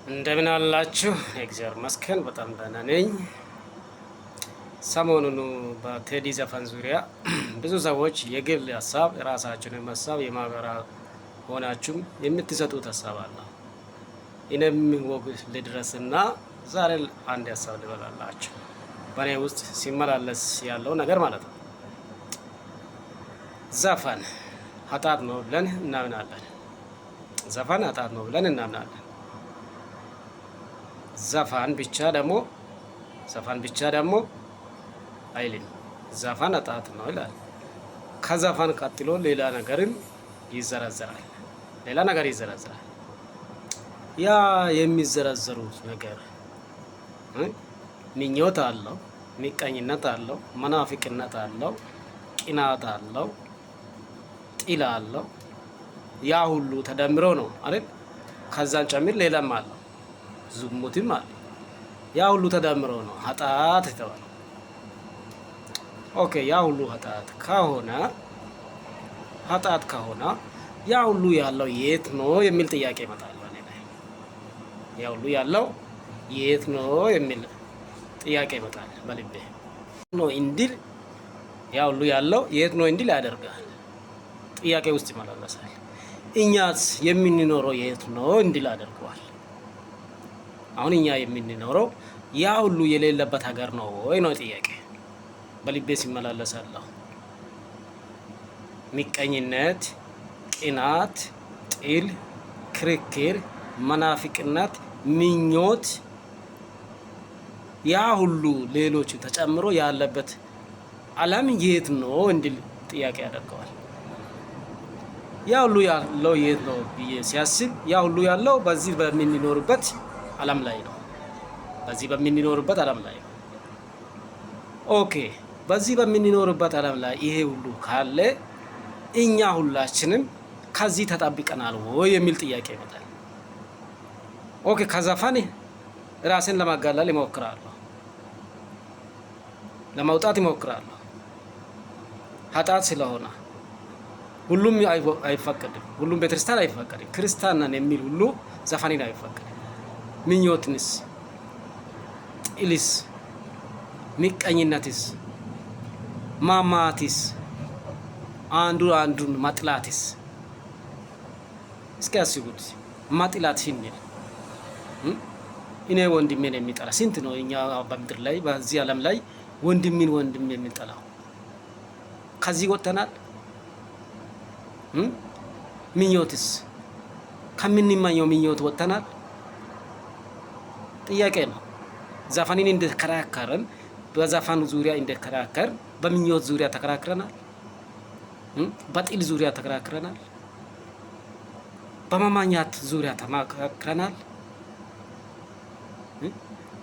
እንደምን አላችሁ? እግዚአብሔር ይመስገን በጣም ደህና ነኝ። ሰሞኑን በቴዲ ዘፈን ዙሪያ ብዙ ሰዎች የግል ሀሳብ፣ የራሳችሁን ሀሳብ የማህበራ ሆናችሁም የምትሰጡት ሀሳብ አለ። እኔም ወግ ልድረስና ዛሬ አንድ ሀሳብ ልበላላችሁ፣ በእኔ ውስጥ ሲመላለስ ያለው ነገር ማለት ነው። ዘፈን ኃጢአት ነው ብለን እናምናለን። ዘፈን ኃጢአት ነው ብለን እናምናለን። ዘፈን ብቻ ደግሞ ዘፈን ብቻ ደግሞ አይልም። ዘፈን ኃጢአት ነው ይላል። ከዘፈን ቀጥሎ ሌላ ነገርም ይዘረዘራል። ሌላ ነገር ይዘረዘራል። ያ የሚዘረዘሩት ነገር ምኞት አለው፣ ምቀኝነት አለው፣ መናፍቅነት አለው፣ ቅናት አለው፣ ጥል አለው። ያ ሁሉ ተደምሮ ነው አይደል? ከዛን ጨምር ሌላም አለው፣ ዝሙትም አለ። ያ ሁሉ ተደምሮ ነው ኃጢአት የተባለው። Okay፣ ያ ሁሉ ኃጢአት ከሆነ ያ ሁሉ ያለው የት ነው የሚል ጥያቄ ይመጣል በእኔ ላይ። ያ ሁሉ ያለው የት ነው የሚል ጥያቄ ይመጣል በልቤ ነው እንዲል፣ ያ ሁሉ ያለው የት ነው እንዲል ያደርጋል። ጥያቄ ውስጥ ይመላለሳል። እኛስ የምንኖረው የት ነው እንዲል አደርገዋል። አሁን እኛ የምንኖረው ያ ሁሉ የሌለበት ሀገር ነው ወይ ነው ጥያቄ በልቤ ሲመላለሳለሁ። ምቀኝነት፣ ቅናት፣ ጥል፣ ክርክር፣ መናፍቅነት፣ ምኞት፣ ያ ሁሉ ሌሎች ተጨምሮ ያለበት ዓለም የት ነው እንዲል ጥያቄ ያደርገዋል። ያ ሁሉ ያለው የት ነው ብዬ ሲያስብ ያ ሁሉ ያለው በዚህ በምንኖርበት ዓለም ላይ ነው። በዚህ በምንኖርበት ዓለም ላይ ነው። Okay፣ በዚህ በምንኖርበት ዓለም ላይ ይሄ ሁሉ ካለ እኛ ሁላችንም ከዚህ ተጠብቀናል ወይ የሚል ጥያቄ ይመጣል። Okay፣ ከዘፈን ራሴን ለማጋለል ይሞክራለሁ፣ ለማውጣት ይሞክራለሁ። ኃጢአት ስለሆነ ሁሉም አይፈቀድም። ሁሉም ቤተክርስቲያን አይፈቀድም። ክርስቲያን ነን የሚል ሁሉ ዘፈንን አይፈቀድም። ምኞትንስ፣ ጥልስ፣ ምቀኝነትስ፣ ማማትስ፣ አንዱ አንዱን መጥላትስ? እስኪ አስቡት። መጥላት ስንል እኔ ወንድሜን የሚጠላ ስንት ነው? እኛ በምድር ላይ፣ በዚህ ዓለም ላይ ወንድምን ወንድም የሚጠላው ከዚህ ወጥተናል። ምኞትስ? ከምንመኘው ምኞት ወጥተናል? ጥያቄ ነው። ዘፈንን እንደከራከርን፣ በዘፈን ዙሪያ እንደከራከር በምኞት ዙሪያ ተከራክረናል። በጥል ዙሪያ ተከራክረናል። በመማኛት ዙሪያ ተመካክረናል።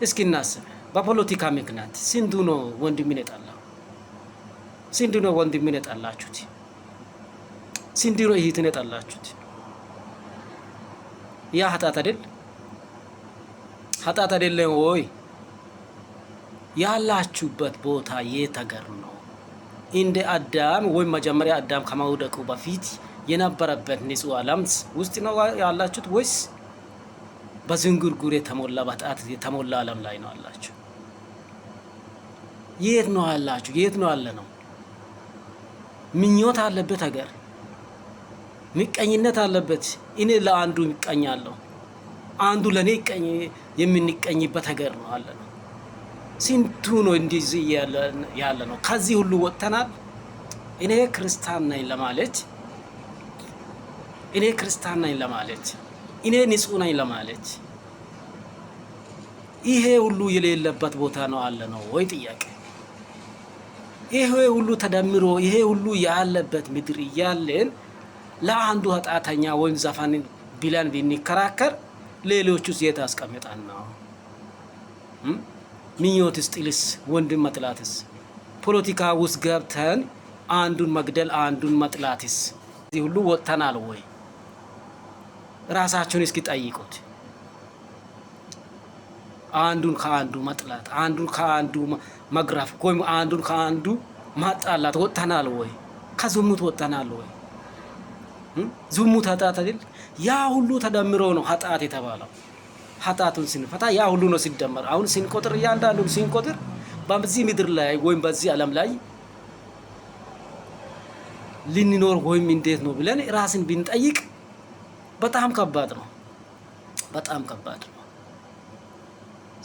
እስኪ እናስብ። በፖለቲካ ምክንያት ስንቱ ነው ወንድምን የጠላው? ስንቱ ነው ወንድምን የጠላችሁት? ስንቱ ነው እህትን የጠላችሁት? ያ ኃጢአት አይደል? ኃጢአት አይደለም ወይ? ያላችሁበት ቦታ የት ሀገር ነው? እንደ አዳም ወይም መጀመሪያ አዳም ከመውደቁ በፊት የነበረበት ንጹህ ዓለም ውስጥ ነው ያላችሁት ወይስ በዝንጉርጉር የተሞላ፣ በኃጢአት የተሞላ ዓለም ላይ ነው ያላችሁ? የት ነው ያላችሁ? የት ነው ያለ ነው? ምኞት አለበት ሀገር፣ ምቀኝነት አለበት። እኔ ለአንዱ ይቀኛለሁ፣ አንዱ ለእኔ የምንቀኝበት ሀገር ነው አለ ነው። ስንቱ ነው እንደዚህ ያለ ነው? ከዚህ ሁሉ ወጥተናል። እኔ ክርስቲያን ነኝ ለማለት፣ እኔ ክርስቲያን ነኝ ለማለት፣ እኔ ንጹህ ነኝ ለማለት ይሄ ሁሉ የሌለበት ቦታ ነው አለ ነው ወይ ጥያቄ። ይሄ ሁሉ ተደምሮ ይሄ ሁሉ ያለበት ምድር እያለን ለአንዱ ኃጢአተኛ ወይም ዘፈን ብለን ብንከራከር ሌሎቹስ የት አስቀምጠን ነው? ምኞትስ፣ ጥልስ፣ ወንድም መጥላትስ፣ ፖለቲካ ውስጥ ገብተን አንዱን መግደል፣ አንዱን መጥላትስ፣ እዚህ ሁሉ ወጥተናል ወይ? ራሳችሁን እስኪ ጠይቁት። አንዱን ከአንዱ መጥላት፣ አንዱን ከአንዱ መግራፍ ወይም አንዱን ከአንዱ ማጣላት ወጥተናል ወይ? ከዝሙት ወጥተናል ወይ? ዝሙት ኃጢአት አይደል? ያ ሁሉ ተደምሮ ነው ኃጢአት የተባለው። ኃጢአቱን ስንፈታ ያ ሁሉ ነው ሲደመር። አሁን ስንቆጥር፣ እያንዳንዱን ስንቆጥር በዚህ ምድር ላይ ወይም በዚህ ዓለም ላይ ልንኖር ወይም እንዴት ነው ብለን ራስን ብንጠይቅ በጣም ከባድ ነው። በጣም ከባድ ነው።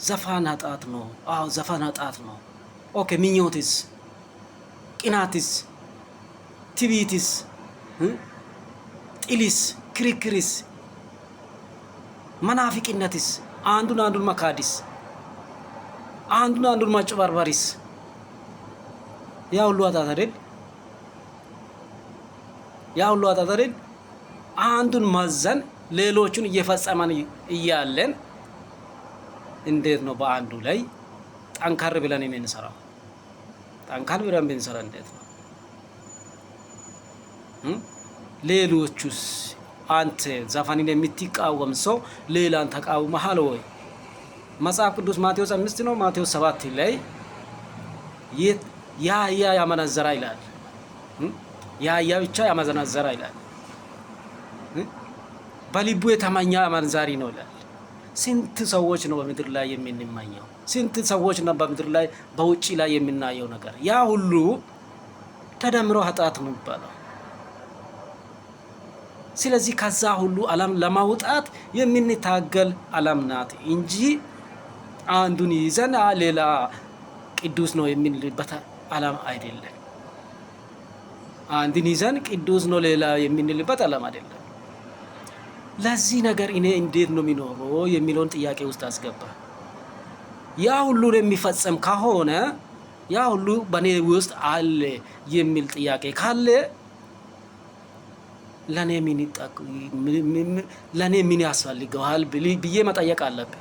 ዘፈን ኃጢአት ነው። አዎ፣ ዘፈን ኃጢአት ነው። Okay፣ ምኞትስ፣ ቅናትስ፣ ትዕቢትስ፣ ጥልስ፣ ክርክርስ፣ መናፍቅነትስ፣ አንዱን አንዱን መካድስ፣ አንዱን አንዱን ማጭበርበርስ፣ ያ ሁሉ ኃጢአት አይደል? ያ ሁሉ ኃጢአት አይደል? አንዱን ማዘን ሌሎቹን እየፈጸመን እያለን እንዴት ነው በአንዱ ላይ ጠንከር ብለን የምንሰራው? ጠንከር ብለን ብንሰራ እንዴት ነው? ሌሎቹስ፣ አንተ ዘፈንን የምትቃወም ሰው ሌላን ተቃውመሃል ወይ? መጽሐፍ ቅዱስ ማቴዎስ 5 ነው፣ ማቴዎስ 7 ላይ ያየ ያመነዘረ ይላል። ያየ ብቻ ያመነዘረ ይላል። በልቡ የተመኘ አመንዛሪ ነው ይላል። ስንት ሰዎች ነው በምድር ላይ የምንመኘው? ስንት ሰዎች ነው በምድር ላይ በውጭ ላይ የምናየው ነገር? ያ ሁሉ ተደምሮ ኃጢአት ነው የሚባለው። ስለዚህ ከዛ ሁሉ ዓለም ለማውጣት የምንታገል ዓለም ናት እንጂ አንዱን ይዘን ሌላ ቅዱስ ነው የምንልበት ዓለም አይደለም። አንድን ይዘን ቅዱስ ነው ሌላ የምንልበት ዓለም አይደለም። ለዚህ ነገር እኔ እንዴት ነው የሚኖረው የሚለውን ጥያቄ ውስጥ አስገባ። ያ ሁሉ የሚፈጸም ከሆነ፣ ያ ሁሉ በእኔ ውስጥ አለ የሚል ጥያቄ ካለ፣ ለእኔ ምን ያስፈልገዋል ብዬ መጠየቅ አለብን።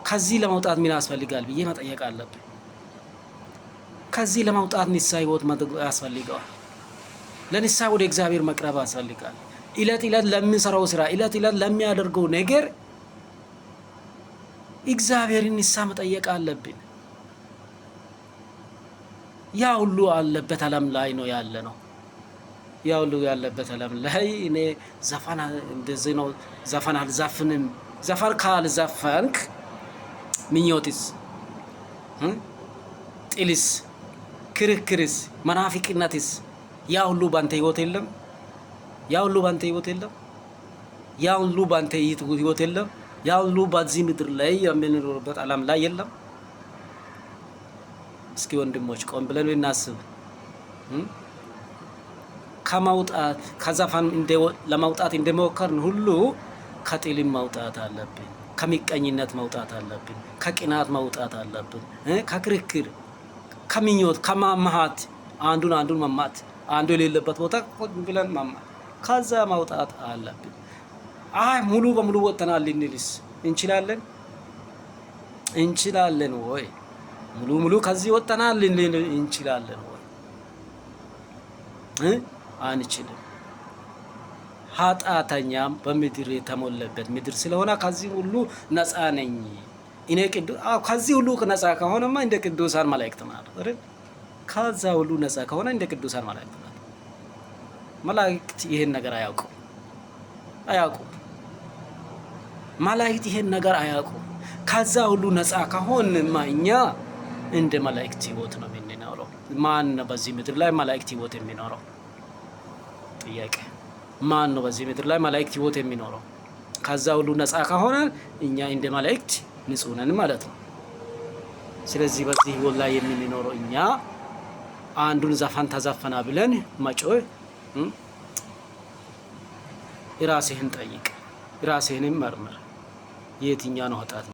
ከዚህ ለመውጣት ምን ያስፈልጋል ብዬ መጠየቅ አለብን። ከዚህ ለመውጣት ንስሐ ህይወት ያስፈልገዋል። ለንስሐ ወደ እግዚአብሔር መቅረብ ያስፈልጋል። እለት እለት ለሚሰራው ስራ፣ እለት እለት ለሚያደርገው ነገር እግዚአብሔርን ንስሐ መጠየቅ አለብን። ያ ሁሉ አለበት ዓለም ላይ ነው ያለ ነው። ያ ሁሉ ያለበት ዓለም ላይ እኔ ዘፈን እንደዚህ ነው፣ ዘፈን አልዘፍንም። ዘፈን ካልዘፈንክ ምኞትስ፣ ጥልስ፣ ክርክርስ፣ መናፍቅነትስ፣ ያ ሁሉ ባንተ ህይወት የለም። ያ ሁሉ ባንተ ህይወት የለም። ያ ሁሉ ባንተ ህይወት የለም። ያ ሁሉ በዚህ ምድር ላይ የምንኖርበት ዓለም ላይ የለም። እስኪ ወንድሞች፣ ቆም ብለን እናስብ። ከማውጣት ከዘፈን ለማውጣት እንደሞከርን ሁሉ ከጥልም መውጣት አለብን። ከምቀኝነት መውጣት አለብን። ከቅናት መውጣት አለብን። ከክርክር፣ ከምኞት፣ ከማማት፣ አንዱን አንዱን መማት፣ አንዱ የሌለበት ቦታ ቁጭ ብለን ማማት፣ ከዛ መውጣት አለብን። አይ፣ ሙሉ በሙሉ ወጥተናል ልንልስ እንችላለን? እንችላለን ወይ? ሙሉ ሙሉ ከዚህ ወጥተናል ልንል እንችላለን ወይ? አንችልም። ኃጢአተኛም በምድር የተሞላበት ምድር ስለሆነ ከዚህ ሁሉ ነፃ ነኝ እኔ ቅዱስ። ከዚህ ሁሉ ነፃ ከሆነማ እንደ ቅዱሳን መላእክት ማለት አይደል? ከዛ ሁሉ ነፃ ከሆነ እንደ ቅዱሳን መላእክት ማለት። መላእክት ይሄን ነገር አያውቁም፣ አያውቁም። መላእክት ይሄን ነገር አያውቁም። ከዛ ሁሉ ነፃ ከሆንማ እኛ እንደ መላእክት ህይወት ነው የምንኖረው። ማን ነው በዚህ ምድር ላይ መላእክት ህይወት የሚኖረው? ጥያቄ፣ ማን ነው በዚህ ምድር ላይ መላእክት ህይወት የሚኖረው? ከዛ ሁሉ ነፃ ከሆነ እኛ እንደ መላእክት ንጹህ ነን ማለት ነው። ስለዚህ በዚህ ህይወት ላይ የምንኖረው እኛ አንዱን ዘፈን ተዘፈና ብለን መጮህ፣ ራስህን ጠይቅ፣ ራስህንም መርምር። የትኛ ነው ኃጢአት?